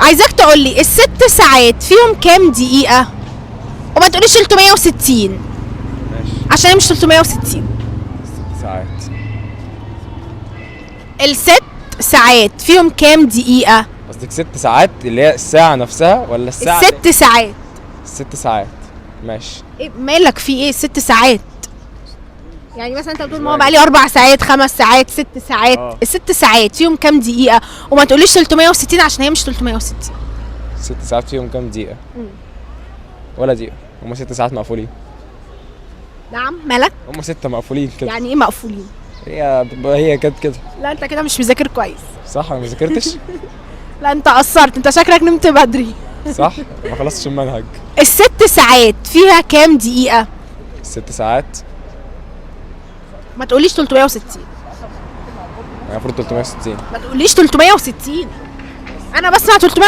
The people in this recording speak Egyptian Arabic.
عايزاك تقول لي الست ساعات فيهم كام دقيقة؟ وما تقوليش 360. ماشي. عشان هي مش 360. 6 ساعات. الست ساعات فيهم كام دقيقة؟ قصدك 6 ساعات اللي هي الساعة نفسها ولا الساعة؟ الست ساعات. 6 ساعات، ماشي. إيه مالك؟ في ايه؟ 6 ساعات، يعني مثلا انت بتقول ماما بقالي 4 ساعات، 5 ساعات، 6 ساعات. آه. الست ساعات فيهم كام دقيقة؟ وما تقوليش 360 عشان هي مش 360. 6 ساعات فيهم كام دقيقة؟ ولا دقيقة، هما 6 ساعات مقفولين. نعم؟ مالك؟ هما 6 مقفولين كده. يعني ايه مقفولين؟ هي هي كانت كده. لا، انت كده مش مذاكر كويس. صح، انا ما ذاكرتش. لا، انت قصرت، انت شكلك نمت بدري. صح، ما خلصتش المنهج. الست ساعات فيها كام دقيقة؟ 6 ساعات. ما تقوليش 360. المفروض 360. ما تقوليش 360، انا بسمع 360.